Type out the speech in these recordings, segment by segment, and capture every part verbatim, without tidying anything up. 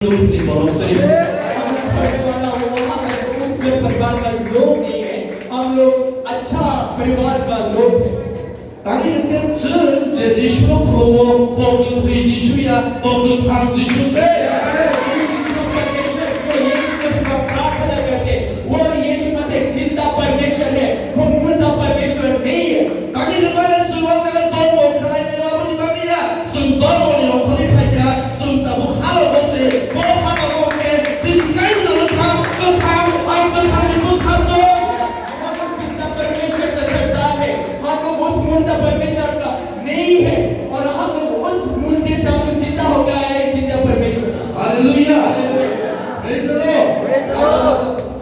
Dukh ni borok se. हम लोग परिवार का लोग नहीं है, हम लोग अच्छा परिवार का लोग है। Tangwi hwnkhe chwng je Jisuno khulumo, bo kwthwi Jisu ya, bo kwthang Jisu se. परमेश्वर को यीशु मसीह का प्रार्थना करते, वो यीशु मसीह जिंदा परमेश्वर है, वो मुर्दा परमेश्वर नहीं है। Tangwi hwnmale chwng o jaga dormo khlainai aboni bagwi ya, chwng dormoni okhorwi phaikha, chwng tabuk halogo se, bo halogo hwnkhe chini kaimwnano kha, kwthang, ang kwthangni bwsajwk. हम लोग जिंदा परमेश्वर का सरदार है, हम लोग उस मुर्दा परमेश्वर का नहीं है, और हम लोग उस मुर्दे से हम लोग जिंदा होकर आए हैं, जिंदा परमेश्वर का। Hallelujah. Hallelujah. Praise the Lord. Praise the Lord.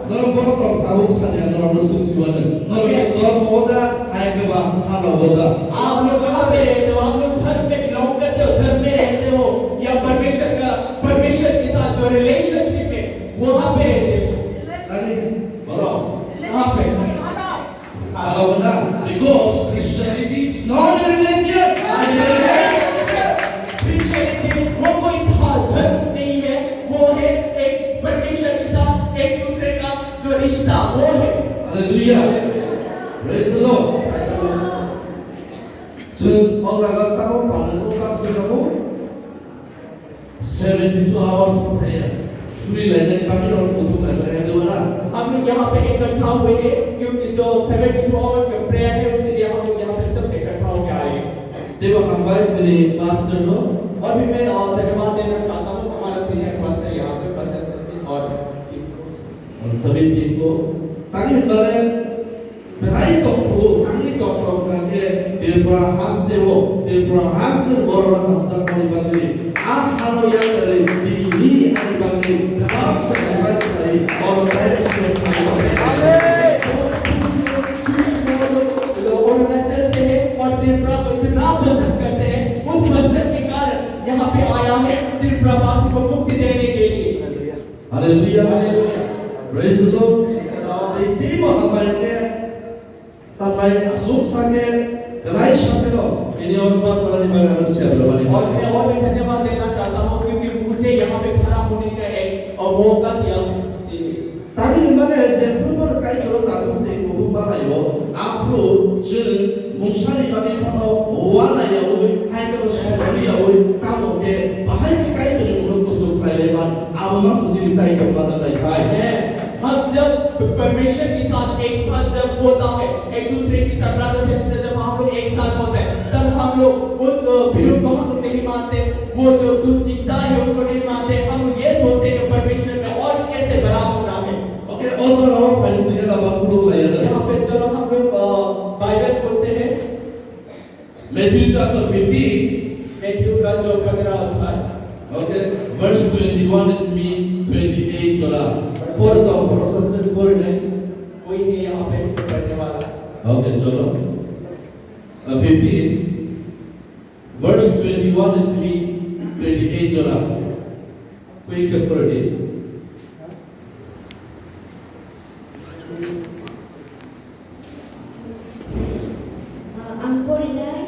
Norok borok tong tabuk sanya norok no suk siwano. Norok ni dormo oda, hai ke ba halogo da. आप लोग कहाँ पे रहते हो? आप लोग धर्म में बिलोंग करते हो, धर्म में रहते हो, या परमेश्वर का, परमेश्वर के साथ जो रिलेशनशिप है, वहाँ पे रहते हो? Tani, borok. कहाँ पे? Halogo da. Because Christianity is not a religion, it's a relationship. Christianity वो कोई धा-, धर्म नहीं है, वो है एक परमेश्वर के साथ एक दूसरे का जो रिश्ता, वो है। Hallelujah. Praise the Lord. Chwng o jaga tamo panwi nukha se tongo. Seventy-two hours of prayer. Suri lainani bagwi rok kuthum lainani dubana. हम लोग यहाँ पे इकट्ठा हुए हैं क्योंकि जो सेवेंटी टू आवर्स का प्रेयर है, उसीलिए हम लोग यहाँ पे सब इकट्ठा होके आए हैं। Teibo hambai chini pastor no. और भी मैं, अ, धन्यवाद देना चाहता हूँ हमारा सीनियर पास्टर यहाँ पे, पास्टर सचिन और सभी टीम को। Tangwi hwnmale belai tongthok, tangwi tongthok hwnkhe Tripura hasteo, Tripura hasteo borok hamjakmani bagwi a hano yakarwi bini nini ani bagwi bebak sacrifice khlai oro time spend khlai tongkha. Arunachal से है और त्रिपुरा को इतना पसंद करते हैं, उस पसंद के कारण यहाँ पे आया है त्रिपुरा वासी को मुक्ति देने के लिए। Hallelujah. Hallelujah. Praise the Lord. Tei teibo hambai khe tanglai aswk sakhe kwlai sakhe no, bini oro ma salani bagwi ano siya bermani. और मैं और भी धन्यवाद देना चाहता हूँ क्योंकि मुझे यहाँ पे खड़ा होने का एक, अ, मौका दिया है इसीलिए। Tangwi hwnmale jephru bono Kaitor tabuk tei kuthum balaio, aphuru chwng mungsani bagwi phano uanayaui, hai kheno soriyaui, tamo khe bahai khe Kaitorni mungno kuchuk khlai lai man, abo mangsa chini chai tongma tongnaithai. हम जब परमेश्वर के साथ एक साथ जब होता है, एक दूसरे के साथ, ब्रदर्स एंड सिस्टर, जब हम लोग एक साथ होते हैं, तब हम लोग उस, अ, विरोध को हम लोग नहीं मानते, वो जो दुश्चिंता है उसको नहीं मानते, हम लोग ये सोचते हैं कि परमेश्वर में और कैसे बड़ा होना है। Okay, o jorao phaini simi lama khulum laiyana. यहाँ पे चलो हम लोग, अ, बाइबल खोलते हैं। Matthew chapter fifteen. मैथ्यू का जो पन्द्रह अध्याय। Okay, verse twenty-one simi twenty-eight jora. Pore to, borok sa se pore nai. कोई है यहाँ पे पढ़ने वाला? Okay, chalo. Uh, fifteen. Verse twenty-one simi twenty-eight jora. Koi khe pore di. Ang porinai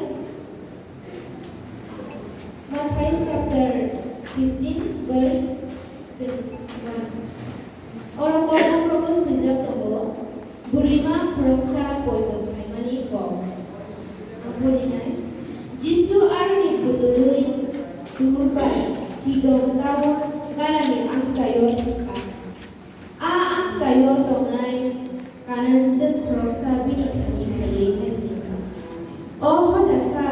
Mathai chapter fifteen verse twenty-one. Oro kokrwng rokno swijak tongo, burima khoroksa poito khaimani kok. Ang porinai, Jisu aroni bwtwrwi tur bai Sidon taon ganani amchaio thangkha. A amchaio tongnai Kananjwk khoroksa bini thani phaiwi hai hwnwi sa, "O hoda sa,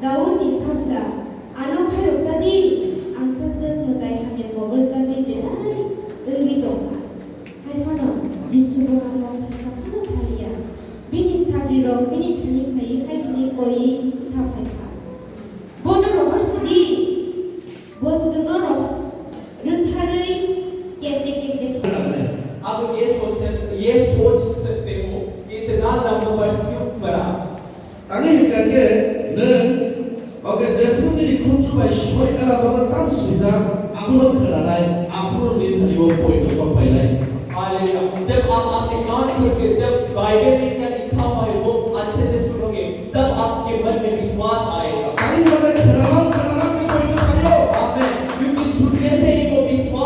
Daudni sajla, ano khairoksa di, ang sajwk mwtai hamya mogorjagwi belai wngwi tongkha." Hai phano Jisu bono kok kisa phano sa liya. Bini sagrirok bini thani phaiwi hai hwnwi koiwi sa phaikha, "Bono rohor sidi, bo chwngno rohor rwktharwi kese kese." आप लोग ये सोच सक-, ये सोच सकते हो कि इतना लंबा वर्ष क्यों पड़ा? Tangwi hwnkha khe nwng, oke, jephru nini khunju bai soi ela bagwi tamo swijak, abono khwnanai, aphuru nini thani o poito sok phainai. Hallelujah. जब आप अपने कान खोल के जब बाइबल में क्या लिखा हुआ है, वो अच्छे से सुनोगे, तब आपके मन में विश्वास आएगा। Tangwi hwnmale khwnama, khwnama se poito phaio. आमीन। क्योंकि सुनने से ही वो विश्वास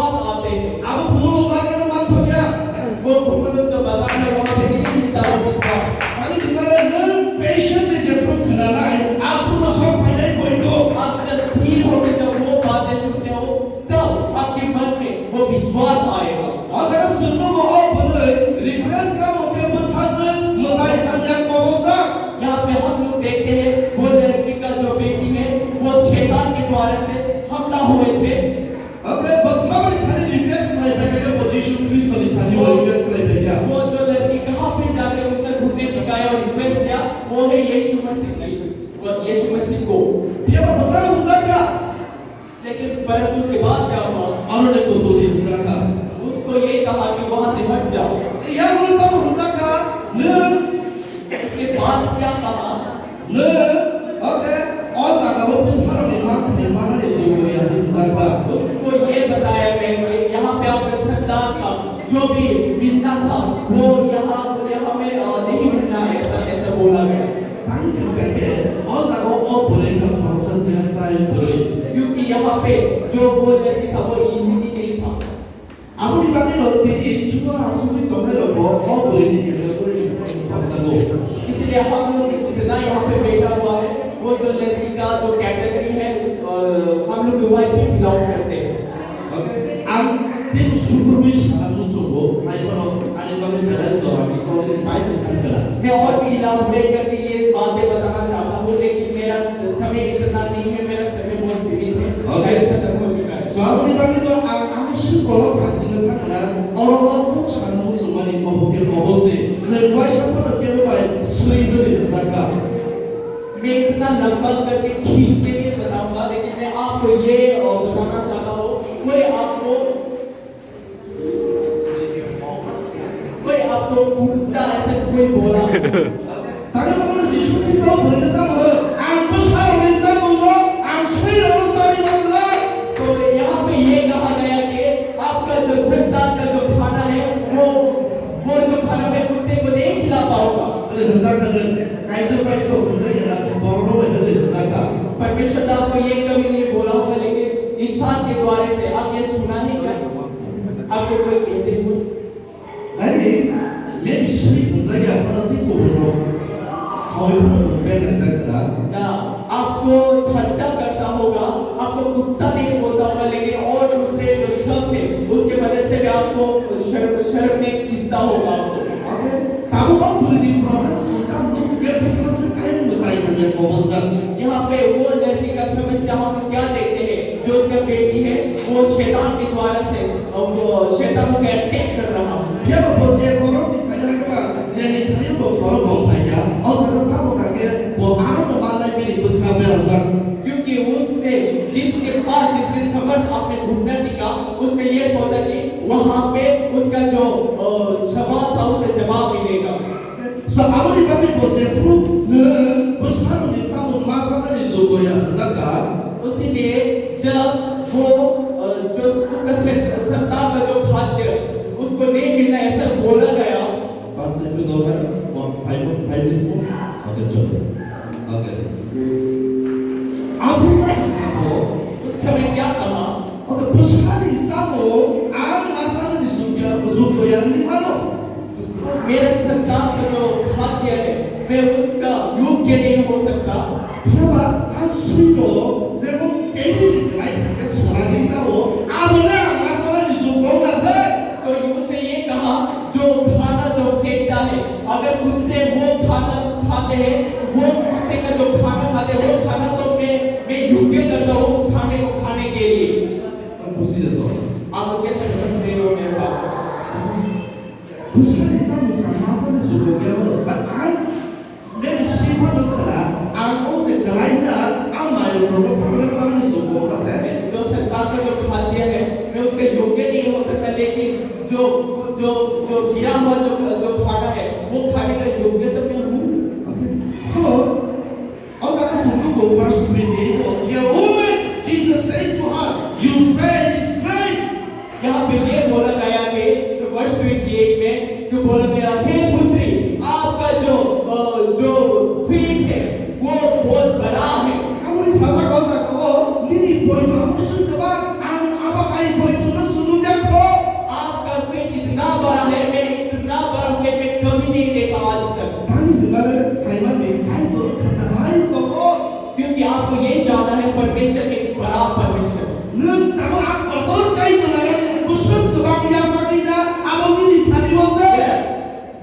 से हमला हुए थे। Okay, bo saboni thani request khlai phaikha, bo Jisu Khristo ni thani o request khlai phaikha. वो जो लड़की कहाँ पे जाके उसने घुटने टिकाया और रिक्वेस्ट किया, वो है यीशु मसीह क्राइस्ट, वो यीशु मसीह को। Phiya ba bo tamo hwnjakha? लेकिन परंतु उसके बाद क्या हुआ? Aro ni kutuli hwnjakha. उसको ये कहा कि वहाँ से हट जाओ। Yagulo tamo hwnjakha? Nwng उसके बाद क्या कहा? Nwng, okay, o jaga o bwsarokni manthai manani jogoya hwnjakha. उसको ये बताया गया कि यहाँ पे आपका संतान का जो भी मिलना था, वो यहाँ, वो यहाँ पे, अ, नहीं मिलना है, ऐसा, ऐसा बोला गया। Tamo hwnkha khe, o jaga o bwrwi wngkha khoroksa Gentile bwrwi. क्योंकि यहाँ पे जो वो लड़की था, वो यहूदी नहीं था। Aboni bagwi no tini chwngno asugwi tongnairokbo o bwrwini category ni borokno khakjago. इसीलिए हम लोग जितना यहाँ पे बैठा हुआ है, वो जो लड़की का जो कैटेगरी है, अ, हम लोग यूआईपी बिलोंग करते हैं। Okay? Ang teibo sukurwi sana muchungo, hai phano ani bagwi belai jora, bisa hwnwi pai se thang khna. मैं और भी इलाबोरेट करके ये बातें बताना चाहता हूँ, लेकिन मेरा समय इतना नहीं है, मेरा समय बहुत सीमित है, Okay. टाइम खत्म हो चुका है। So, aboni bagwi no ang ani sukoro kasino thang khna, oro o kok sana muchungmani obo khe obo se, nwng uaisa phano kebo bai swi hwnwi hwnjakha. मैं इतना लंबा करके खींच के नहीं बताऊंगा, लेकिन मैं आपको ये, अ, बताना चाहता हूँ, कोई आपको, कोई आपको उल्टा ऐसे कोई बोला। Tamo hwnwi Jisu Khristo bwrwino tamo hwn, "Ang bwsarokni chamungno ang swirokno charwi manglai." तो यहाँ पे ये कहा गया कि आपका जो संतान का जो खाना है, वो, वो जो खाना मैं कुत्ते को नहीं खिला पाऊंगा। Hwnwi hwnjakha nwng, Kaitor bai to hwnjakya na, borokno bai hwnwi hwnjakha. परमेश्वर ने आपको ये कभी नहीं बोला होगा, लेकिन इंसान के द्वारा से आप ये सुना है क्या? आपको कोई कहते हुए? Nai, maybe simi hwnjakya phano tei kubunno sawi phano nwng beng rijak khna. ना, आपको ठट्टा करता होगा, आपको कुत्ता नहीं बोलता होगा, लेकिन और दूसरे जो शब्द है, उसके मदद से भी आपको शर्म, शर्म में खींचता होगा आपको। Okay, tabuk o bwrwini problem solution nuk khe bwskango se ayang mwtai hamya kobongjak. यहाँ पे वो लड़की का समस्या हम क्या देखते हैं, जो उसका बेटी है, वो शैतान के द्वारा से, वो शैतान उसका अटैक कर रहा है। Phiya bo bo je borok ni thani hakhe ba, je ni thani bo borok bo phai ya, o jaga tamo kha khe bo aro no manai bini bwkha berajak. क्योंकि उसने जिसके पास, जिसने समर्थ अपने घुटना टिका, उसने ये सोचा कि वहाँ पे उसका जो, अ, सवाल था, उसका जवाब मिलेगा। So, aboni bagwi bo jephru nwng bwsarokni samung ma sanani jogoya hwnjakha. उसीलिए जब वो, अ, जो उसका सं-, संतान का जो खाद्य उसको नहीं मिलना, ऐसा बोला गया। Pastor, if you don't mind, one, five, five minutes more. Okay, chalo. Okay. Aphuru ta hwnwi bo. उस समय क्या कहा? Okay, bwsarokni samung ang ma sanani jogoya, jogoya wngwi mano. मेरे संतान का जो खाद्य है, मैं उसका योग्य नहीं हो सकता। Phiya ba, a swiro, jemon table ni kwlai thangkhe sora gwi jao, abo le ang ma sanani jogo wngna thai. तो उसने ये कहा, जो खाना जो फेंकता है, अगर कुत्ते वो खाना खाते हैं, वो कुत्ते का जो खाना खाते हैं, वो खाना तो मैं, मैं योग्य करता हूँ उस खाने को खाने के लिए। Ang buji rw to. आप लोग कैसे समझ रहे हो मेरे बात? Bwsarokni samung sa ma sanani jogo khe abo, but ang bini swi phano khna, ang o je kwlaijak, ang mairok rokno phano sanani jogo khe. जो संतान का जो खाद्य है, मैं उसका योग्य नहीं हो सकता, लेकिन जो, जो, जो गिरा हुआ जो, जो खाना है, वो खाने का योग्य तो मैं हूँ। Okay. So, O jaga song nugo, verse twenty-eight o, "The woman," Jesus said to her, "Your faith is great." यहाँ पे ये बोला गया कि जो verse twenty eight में जो बोला गया, "हे पुत्री, आपका जो, अ, जो faith है, वो बहुत बड़ा है।" Aboni sajak o jaga o, "Nini poito amo swi kwbang, ang abo hai poito no sunu jakho." आपका faith इतना बड़ा है, मैं इतना बड़ा faith में कभी नहीं देखा आज तक। Tamo hwnmale saimani Kaitor wngkha kwthai Kokborok. क्योंकि आपको ये जानना है, परमेश्वर एक बड़ा परमेश्वर है। Nwng tamo ang kotor Kaitor nangani bwswk kwbang yachagwi na abo nini thani o se.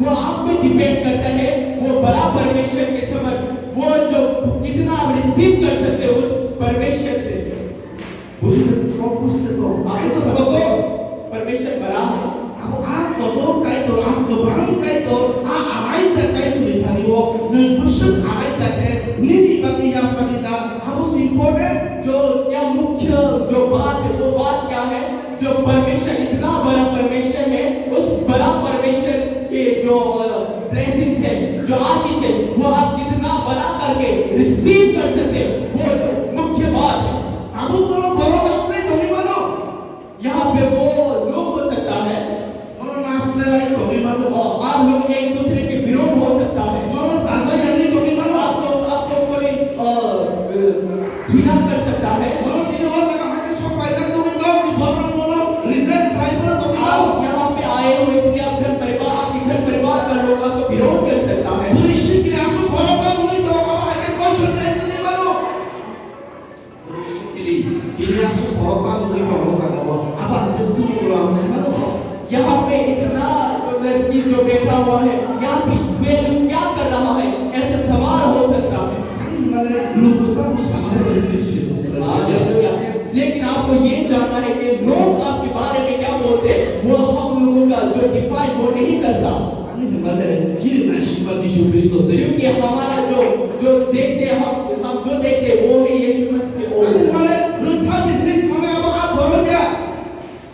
वो आप पे डिपेंड करता है, वो बड़ा परमेश्वर के समझ, वो जो कितना आप रिसीव कर सकते हो उस परमेश्वर से। परमेश्वर इतना बड़ा परमेश्वर है, उस बड़ा परमेश्वर के जो, अ, ब्लेसिंग्स है, जो आशीष है, वो आप जितना बड़ा करके रिसीव कर सकते हैं, वो जो मुख्य बात है। Tabuk toro borok aswk tongwi mano. यहाँ पे वो लोग हो सकता है, Bono nasle lai tongwi mano. और आप लोग एक दूसरे के विरोध हो सकता है. Bono sajak yangwi tongwi mano. आपको, आपको कोई, अ, अ, घृणा कर सकता है. Bono tini o jaga hai khe sok paijak tongwi tong, ni borok bono reject khlai bono tongwi mano. आप यहाँ पे आए हो इसलिए आप घर परिवार, आपके घर परिवार का लोग आपको विरोध कर सकता है. Bwrwi sikri aswk khorokma wngwi tong, abo hai khe koi soi nai sini mano. Bini aswk khorokma nugwi tongo jaga o. Abo hai khe swngmung rok sai mano. यहाँ पे इतना लड़की जो बैठा हुआ है, यहाँ पे वे लोग क्या कर रहा है, ऐसा सवाल हो सकता है. Ang mane lugu ta ko samung ko sini sini ko sila. Hallelujah. लेकिन आपको ये जानना है कि लोग आपके बारे में क्या बोलते हैं, वो हम लोगों का जो डिफाइन वो नहीं करता। Ani hwnmale chini naisingma Jisu Khristo se. क्योंकि हमारा जो, जो देखते हैं, हम, हम जो देखते हैं, वो है यीशु मसीह के ओर। Ani hwnmale rwtha di hwnwi sanai abo a borok ya.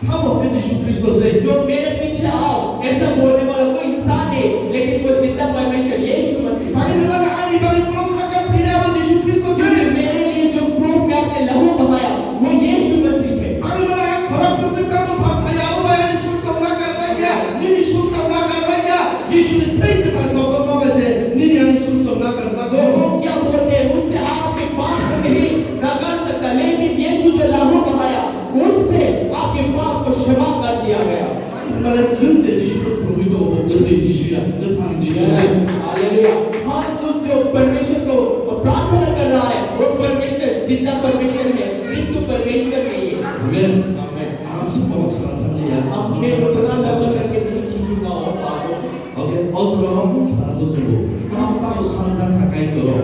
Sabo hwnkhe Jisu Khristo se. जो मेरे पीछे आओ, ऐसा बोलने वाला कोई इंसान नहीं, लेकिन वो जिंदा परमेश्वर यीशु मसीह है। Ani hwnmale ani bagwi kono sakha thwinai abo Jisu Khristo se. क्योंकि मेरे लिए जो क्रूस पे आपने लहू बहाया, वो यीशु मसीह है। Ani hwnmale ang khoroksa swkang no sa saya abo bai ani sumsok na karjakya, nini sumsok na karjakya, Jisuni thwi kwthar kosom no bai se nini ani sumsok na karjago. वो क्या बोलते हैं, उससे आपके पाप को नहीं नकार सकता, लेकिन यीशु जो लहू बहाया, उससे आपके पाप को क्षमा कर दिया गया। Ani hwnmale chwng je Jisuro phunugwi tongo, bo kwthwi Jisu ya, kwthang Jisu se. Hallelujah. हम लोग जो परमेश्वर को प्रार्थना कर रहा है, वो परमेश्वर जिंदा परमेश्वर है, मृत्यु परमेश्वर नहीं है। Amen. आमेन। Ang aswk borok sana thangli ya. मैं उतना लंबा करके नहीं खींचूंगा और बातों को। Okay, o jora o kung sana kuchungo. Tamo tamo sanjak kha Kaitor.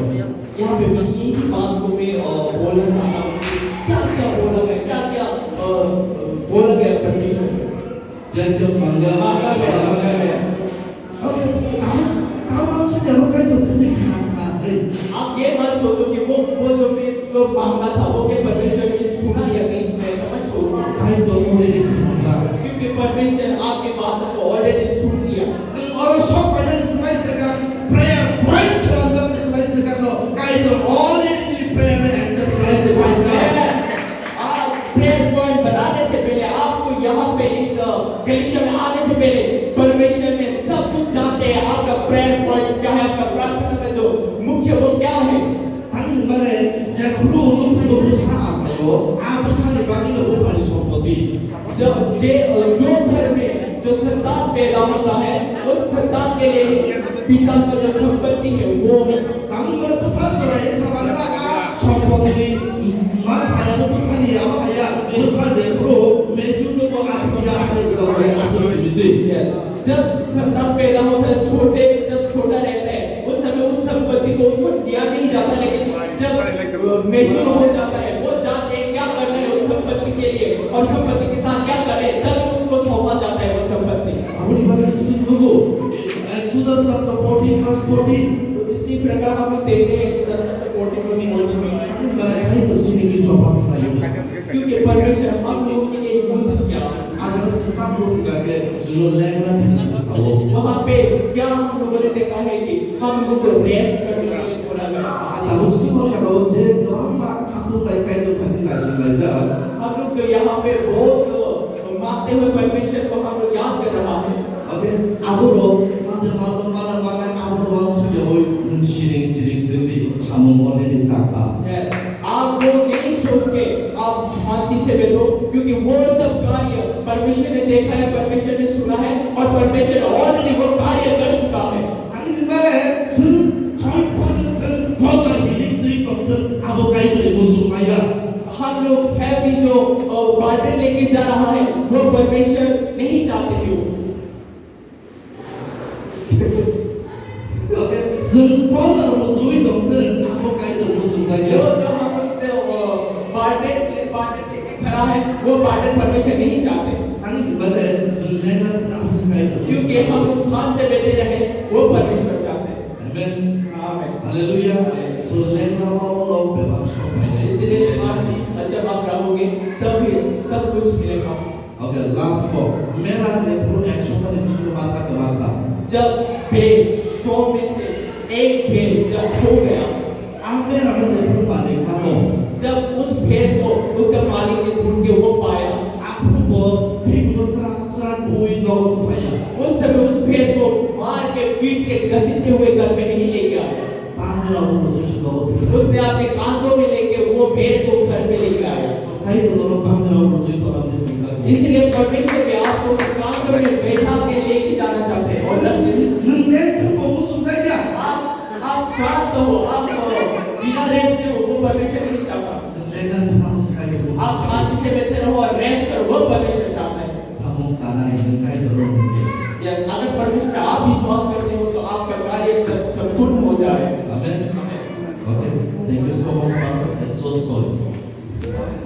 यहाँ पे मैं यही बात को मैं, अ, बोलना चाहता हूँ कि क्या क्या बोला गया, क्या क्या, अ, बोला गया परमेश्वर को। Kya kya manga, manga, manga. Okay, tamo, tamo ang sida mo Kaitor kini khna khna, hey. आप ये मत सोचो कि वो, वो जो मैं, जो मांगा था, वो क्या परमेश्वर ने सुना या नहीं सुना, ऐसा मत सोचो। Kaitor already khna. क्योंकि परमेश्वर आपके बातों को already सुन लिया। Nwng oro sok phainani swmai swkang, prayer point swnamjakmani swmai swkangno Kaitor already nini prayer no accept khlai se paikha. आप प्रेयर पॉइंट बनाने से पहले, आपको यहाँ पे इस, अ, गलीशिया में आने से पहले परमेश्वर ने सब कुछ जानते हैं, आपका प्रेयर पॉइंट क्या है, आपका प्रार्थना का जो मुख्य वो क्या है। Tamo hwnmale jephuru nukhungno bwsa achaio, a bwsani bagwino buphani sompoti. जो, जे, अ, जो घर में जो संतान पैदा होता है, उस संतान के लिए पिता का जो संपत्ति है, वो है। Tamo hwnmale bwsa chwrai wngkha mane ba a sompotini ma phaiya, bwsani abo haiya, bwsa jephuru mechuno bo aphikya, aphikya, aswk simi se. Yes। जब संतान पैदा होता है, छोटे, जब छोटा रहता है, उस समय उस संपत्ति को उसको दिया नहीं जाता, लेकिन जब, अ, मैच्योर हो जाता है, वो जानते हैं क्या करना है उस संपत्ति के लिए और संपत्ति के साथ क्या करना है, तब उसको सौंपा जाता है वो संपत्ति। Aboni bagwi swngnogo, Exodus chapter fourteen verse fourteen. तो इसी प्रकार हम लोग देखते हैं Exodus chapter fourteen verse fourteen में। Tamo hwnba Kaitor chini bagwi jobab khlaio. क्योंकि परमेश्वर हम लोगों के लिए युद्ध किया। Ajal swkang bo hwnka khe chwngno lengra di hwnwi se sao. वहाँ पे क्या हम लोगों ने देखा है कि हम लोगों को रेस्ट करने के लिए बोला गया। Tabuk swkang jagao je kwbangma khatung lai Kaitor kaisa naising laijak. हम लोग जो यहाँ पे बहुत मानते हुए परमेश्वर को हम लोग याद कर रहा है। Okay, aborok mother mother mother mother aborok uansukyaui nwng siring siring sengdi samung already sakha. Yes। आप लोग यही सोच के आप शांति से बैठो, क्योंकि वो सब कार्य परमेश्वर ने देखा है, परमेश्वर ने सुना है और परमेश्वर already वो कार्य कर चुका है। Ani hwnmale chwng choi phano thwng, boja hilik twi tongthwng, abo Kaitorni muchung maya. हम लोग है भी जो, अ, बर्डन लेके जा रहा है, वो परमेश्वर नहीं चाहते हैं वो। Okay, chwng boja rwchugwi tongthwng, abo Kaitor muchungjakya. जो, जो हम लोग जो, अ, बर्डन ले-, बर्डन लेके खड़ा है, वो बर्डन परमेश्वर नहीं चाहते। Tamo hwnmale chwng lengra thwng abo se Kaitor. क्योंकि हम लोग साथ से बैठे रहे, वो परमेश्वर चाहते हैं। Amen. आमेन। Hallelujah. So lengra o no bebak sok phainai. इसीलिए जब आप, जब आप रहोगे, तभी सब कुछ मिलेगा। Last ko, mera jephuru ekshota ni bisingo masa kwbangkha. जब भेड़ सौ में से एक भेड़ जब खो गया, Ang mera no jephuru malik mano. जब उस भेड़ को उसके मालिक ने ढूंढ के वो पाया, Aphuru bo bhikhukno sra sra bui nogo tuphaiya. उस समय उस भेड़ को मार के पीट के घसीटते हुए घर में नहीं लेके आया। Bangla o rujui se nogo tuphaiya. उसने अपने कांधों में लेके वो भेड़ को घर में लेके आया। Kaitor no bangla o rujui tola ni sujak. इसलिए परमेश्वर भी आपको कांधों में बैठा के लेके जाना चाहते हैं। Nwng lengthwng bo muchungjakya. आप, आप क्लांत हो, आप, अ, बिना रेस्ट के वो परमेश्वर नहीं चाहता। Nwng lengthwng bo muchungjakya. आप शांति से बैठे रहो और रेस्ट करो, वो परमेश्वर चाहता है। Samung chanai nwng Kaitor o hwnwi. Yes, अगर परमेश्वर पे आप विश्वास करते हो तो आपका कार्य सब, संपूर्ण हो जाए। Amen. Okay, thank you so much, Pastor. I'm so sorry.